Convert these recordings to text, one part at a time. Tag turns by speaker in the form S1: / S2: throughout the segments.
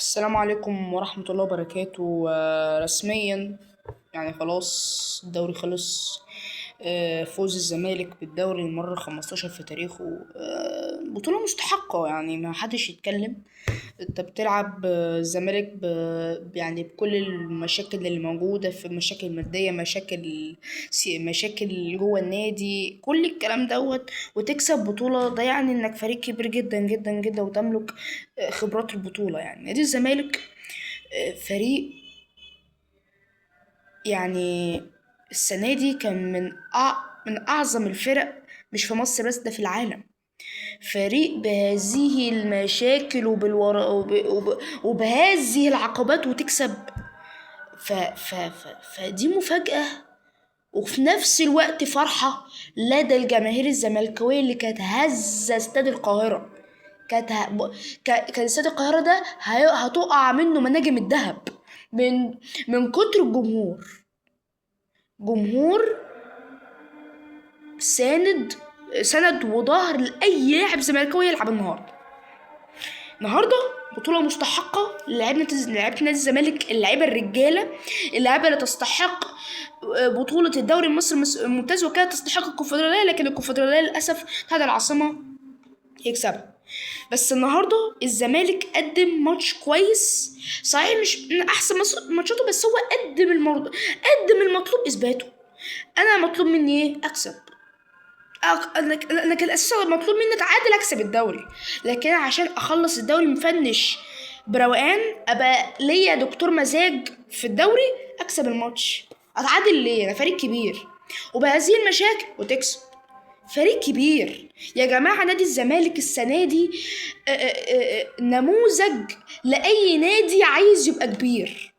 S1: السلام عليكم ورحمة الله وبركاته. رسميا يعني خلاص الدوري خلص. فوز الزمالك بالدوري المرة 15 في تاريخه، بطولة مستحقة، يعني ما حدش يتكلم. انت بتلعب الزمالك يعني بكل المشاكل اللي موجودة، في مشاكل مادية، مشاكل جوه النادي، كل الكلام دوت، وتكسب بطولة. ده يعني انك فريق كبير جدا جدا جدا وتملك خبرات البطولة. يعني نادي الزمالك فريق يعني السنة دي كان من أعظم الفرق، مش في مصر بس، ده في العالم. فريق بهذه المشاكل وبهذه العقبات وتكسب، فدي مفاجأة، وفي نفس الوقت فرحة لدى الجماهير الزملكاوية اللي كانت هزة استاد القاهرة. كان استاد القاهرة ده هتقع منه مناجم الذهب من كتر الجمهور. جمهور سند وظهر لأي لاعب زملكاوي يلعب النهارده. النهارده بطولة مستحقة لعيبة نادي الزمالك، اللعيبة الرجالة، اللعيبة اللي تستحق بطولة الدوري المصري الممتاز، وكانت تستحق الكونفدرالية، لكن الكونفدرالية للأسف اتحاد العاصمة يكسبها. بس النهارده الزمالك قدم ماتش كويس، صحيح مش من احسن ماتشاته، بس هو قدم المطلوب اثباته. انا مطلوب مني ايه؟ اكسب. انا كان اساسا مطلوب مني اتعادل اكسب الدوري، لكن أنا عشان اخلص الدوري مفنش بروقان، ابقى ليا دكتور مزاج في الدوري، اكسب الماتش. اتعادل ليه؟ انا فريق كبير وبهذه المشاكل وتكسب. فريق كبير يا جماعة. نادي الزمالك السنة دي نموذج لأي نادي عايز يبقى كبير،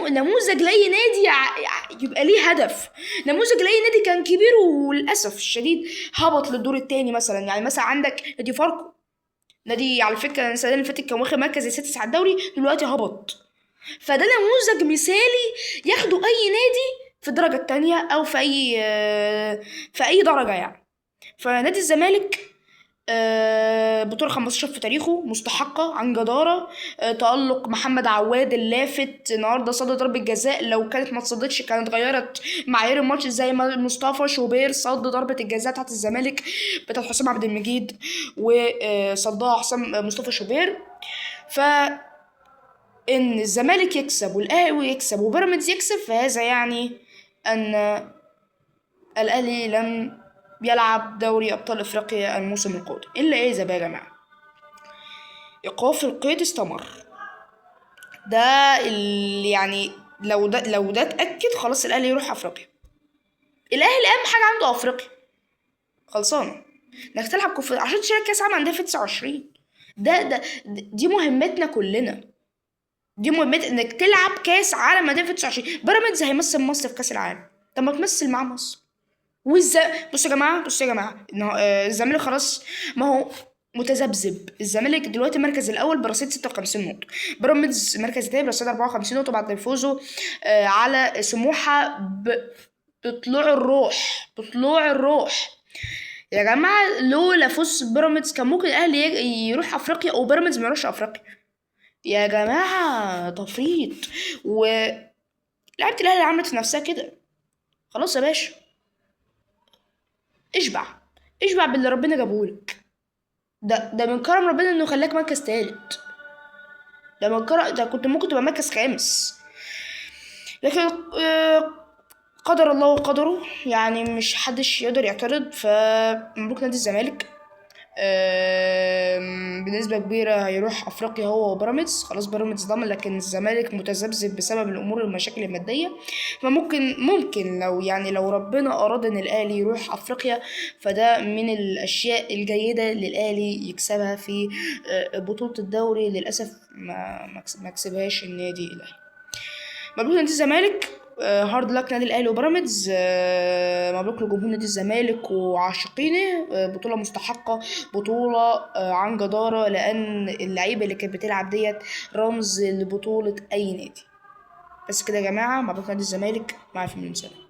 S1: نموذج لأي نادي يبقى ليه هدف، نموذج لأي نادي كان كبير وللأسف الشديد هبط للدور التاني. مثلا يعني مثلا عندك نادي فاركو، نادي على فكرة السنة اللي فاتت كان واخد مركز السادس على الدوري، دلوقتي هبط. فده نموذج مثالي ياخده أي نادي في الدرجة التانية أو في أي درجة يعني. فنادي الزمالك بطولة 15 في تاريخه، مستحقة عن جدارة. تألق محمد عواد اللافت النهارده، صد ضربة جزاء لو كانت ما اتصدتش كانت غيرت معايير الماتش، زي ما مصطفى شوبير صد ضربة الجزاء بتاعت الزمالك بتاعت حسام عبد المجيد وصدها مصطفى شوبير. ف إن الزمالك يكسب والأهلي يكسب وبيراميدز يكسب، فهذا يعني أن الأهلي لم يلعب دوري أبطال إفريقيا الموسم القادم. إلا إيه بقى يا جماعة، إيقاف القيد استمر. ده اللي يعني لو ده اتأكد خلاص الأهلي يروح أفريقيا. الأهلي أهم حاجة عنده أفريقيا، خلصانة. إنك تلعب عشان تشارك كأس عالم أندية في 29، دي مهمتنا كلنا، دي مهمتنا إنك تلعب كأس عالم أندية في 29. بيراميدز هيمثل مصر في كأس العالم، طب ما تمثل معاه مصر. بصوا يا جماعة، بصوا يا جماعة، الزمالك خلاص ما هو متذبذب. الزمالك دلوقتي المركز الأول برصيد ستة وخمسين نقطة، بيراميدز المركز التاني برصيد أربعة وخمسين نقطة بعد فوزه، على سموحة بطلوع الروح، بطلوع الروح يا جماعة. لولا فوز بيراميدز كان ممكن الأهلي يروح أفريقيا أو بيراميدز ما يروحش أفريقيا يا جماعة. تفريط. و لعيبة الأهلي عملت في نفسها كده. خلاص يا باشا، اشبع، اشبع باللي ربنا جابهولك. ده من كرم ربنا انه خلاك مركز تالت، ده من كرم، ده كنت ممكن تبقى مركز خامس، لكن قدر الله وقدره، يعني مش حدش يقدر يعترض. فمبروك نادي الزمالك، بنسبة كبيرة هيروح أفريقيا هو وبيراميدز. خلاص بيراميدز ضمن، لكن الزمالك متذبذب بسبب الأمور والمشاكل المادية. فممكن، ممكن لو يعني لو ربنا أراد إن الأهلي يروح أفريقيا، فده من الأشياء الجيدة اللي الأهلي يكسبها في بطولة الدوري. للأسف ما كسبهاش النادي الأهلي. مبروك نادي الزمالك، هارد لك نادي الأهلي وبيراميدز، مبروك لجمهور نادي الزمالك وعاشقينه، بطولة مستحقة، بطولة، عن جدارة، لأن اللعيبة اللي كانت بتلعب ديت رمز لبطولة أي نادي. بس كده يا جماعة، مبروك نادي الزمالك، مع الف مليون سلامة.